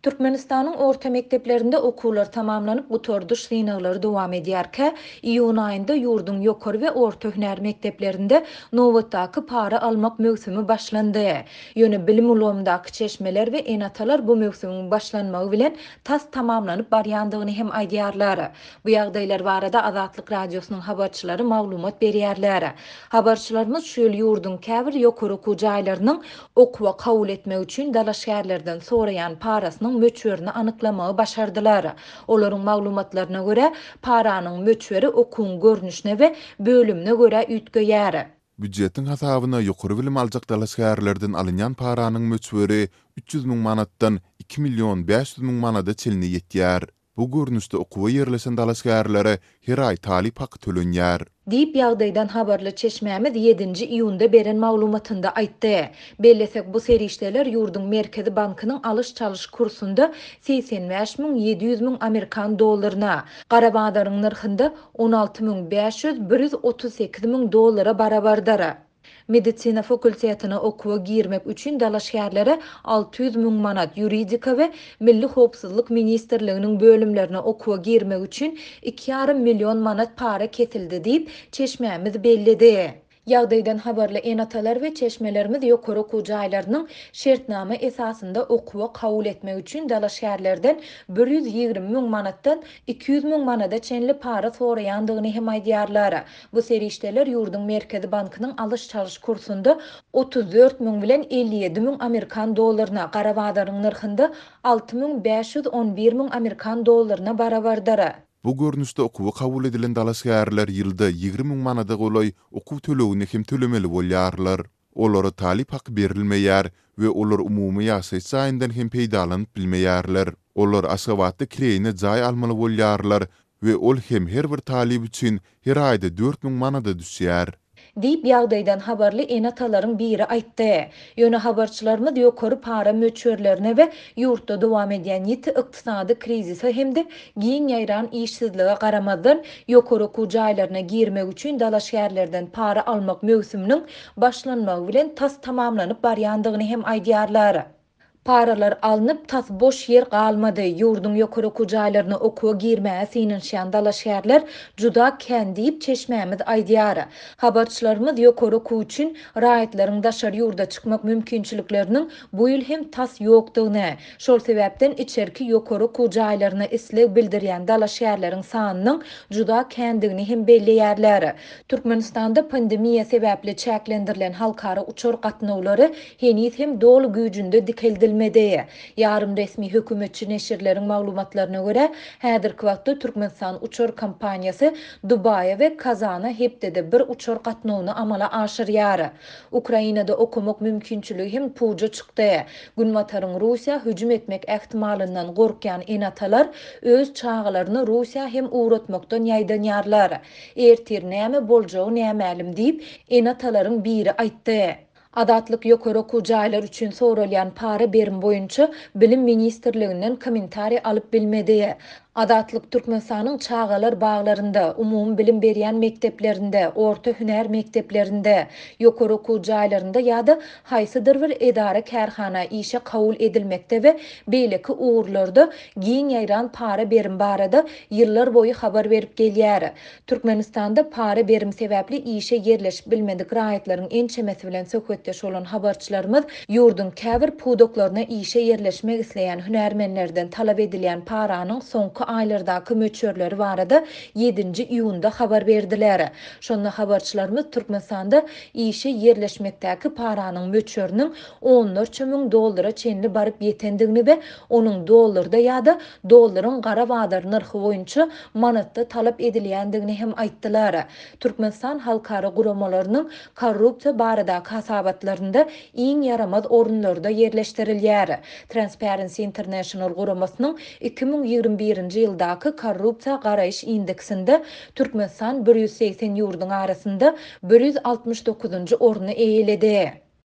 Türkmenistanyň orta mekdeplerinde okuwlar tamamlanyp, gutardyş synaglary dowam edýärkä, iýun aýynda ýurduň ýokary we orta hünär mekdeplerinde nobatdaky para almak möwsümi başlandy. Ýöne bilim ulgamyndaky çeşmeler we ene-atalar bu möwsümiň başlanmagy bilen tas tamamlanyp barýandygyny hem aýdýarlar. Bu ýagdaýlar barada Azatlyk Radiosynyň habarçylary maglumat berýärler. Habarçylarymyz şu ýyl ýurduň käbir ýokary okuw jaýlarynyň okuwa kabul etmek üçin dalaşgärlerden soraýan parasynyň möçberini anyklamagy başardylar. Olaryň maglumatlaryna görä, paranyň möçberi okuwyň görnüşine we bölümine görä üýtgeýär. Býujetiň hasabyna ýokary bilim aljak dalaşgärlerden alynýan paranyň möçberi 300 müň manatdan 2 million 500 müň manada çenli ýetýär. Bu görnüşde okuwa ýerleşen dalaşgärlere her aý talyp haky tölenýär. Diýip, ýagdaýdan habarly çeşmämiz ýedinji iýunda beren maglumatynda aýtdy. Bellesek, bu serişdeler ýurduň Merkezi bankynyň alyş-çalyş kursunda 85 700 müň amerikan dollaryna, gara bazaryň nyrhynda 16 500 138 müň dollara barabardyr. Medisina fakultetine okuwa girmek üçin dalaşgärlere 600 müň manat, ýuridika we Milli howpsuzlyk ministrliginiň bölümlerine okuwa girmek üçin iki ýarym million manat para kesildi diýip, çeşmämiz belledi. Ýagdaýdan habarly ene-atalar we çeşmelerimiz ýokary okuw jaýlarynyň şertnama esasynda okuwa kabul etmek üçin dalaşgärlerden 120 müň manatdan 200 müň manada çenli para soraýandygyny hem aýdýarlar. Bu serişdeler ýurduň Merkezi bankynyň alyş-çalyş kursunda 34 müň bilen 57 müň amerikan dollaryna, gara bazaryň nyrhynda 6511 müň amerikan dollaryna barabardyr. Bu görnüşde okuwa kabul edilen dalaşgärler ýylda 20 müň manada golaý okuw tölegini hem tölemeli bolýarlar. Olara talyp haky berilmeýär we olar umumy ýaşaýyş jaýyndan hem peýdalanyp bilmeýärler. Olar Aşgabatda kireýine jaý almaly bolýarlar we ol hem her bir talyp üçin her aýda 4000 manada düşýär. Diýip, ýagdaýdan habarly ene-atalaryň biri aýtdy. Ýöne habarçylarymyz ýokary para möçberlerine we ýurtda dowam edýän ýiti ykdysady krizise hem-de giň ýaýran işsizlige garamazdan, ýokary okuw jaýlaryna girmek üçin dalaşgärlerden para almak möwsüminiň başlanmagy bilen tas tamamlanyp barýandygyny hem aýdýarlar. Paralar alnyp, tas boş ýer galmady. Ýurduň ýokary okuw jaýlaryna okuwa girmäge synanyşýan dalaşgärler juda kän diýip, çeşmämiz aýdýar. Habarçylarymyz ýokary okuw üçin raýatlaryň daşary ýurda çykmak mümkinçilikleriniň bu ýyl hem tas ýokdugyny, şol sebäpden içerki ýokary okuw jaýlaryna isleg bildirýän dalaşgärleriň sanynyň juda kändigini hem belleýärler. Türkmenistanda pandemiýa sebäpli çäklendirilen halkara uçar gatnawlary heniz hem doly güýjünde dikeldilmedi. Ýarym resmi hökümetçi neşirleriň maglumatlaryna görä, häzirki wagtda Türkmenistan uçar kompaniýasy Dubaýa we Kazana hepdede bir uçar gatnawyny amala aşyrýar. Ukrainada okamak mümkinçiligi hem puja çykdy. Günbataryň Russiýa hüjüm etmek ähtimalyndan gorkýan ene-atalar öz çagalaryny Russiýa hem ugratmakdan ýaýdanýarlar. Ertir näme boljagy nämälim diýip, ene-atalaryň biri aýtdy. Azatlyk ýokary okuw jaýlary üçin soralýan para berim boýunça Bilim ministrliginden kommentariý alyp bilmedi. Azatlyk Türkmenistanyň çagalar baglarynda, umumybilim berýän mekdeplerinde, orta hünär mekdeplerinde, ýokary okuw jaýlarynda ýa-da haýsydyr bir edara-kärhana işe kabul edilmekde we beýleki ugurlarda giň ýaýran para berim barada ýyllar boýy habar berip gelýär. Türkmenistanda para berim sebäpli işe ýerleşip bilmedik raýatlaryň ençemesi bilen söhbetdeş bolan habarçylarymyz ýurduň käbir pudaklaryna işe ýerleşmek isleýän hünärmenlerden talap edilýän paranyň soňky aýlardaky möçberleri barada ýedinji iýunda habar berdiler. Şonda habarçylarymyz Türkmenistanda işe ýerleşmekdäki paranyň möçberiniň onlarça müň dollara çenli baryp ýetendigini we onuň dollarda ýa-da dollaryň gara bazar nyrhy boýunça manatda talap edilýändigini hem aýtdylar. Türkmenistan halkara guramalarynyň korrupsiýa baradaky hasabatlarynda iň ýaramaz orunlarda ýerleşdirilýär. Transparency International guramasynyň 2021-nji ýyldaky korrupsiýa garaýyş indeksinde Türkmenistan 180 ýurduň arasynda 169-njy orny eýeledi.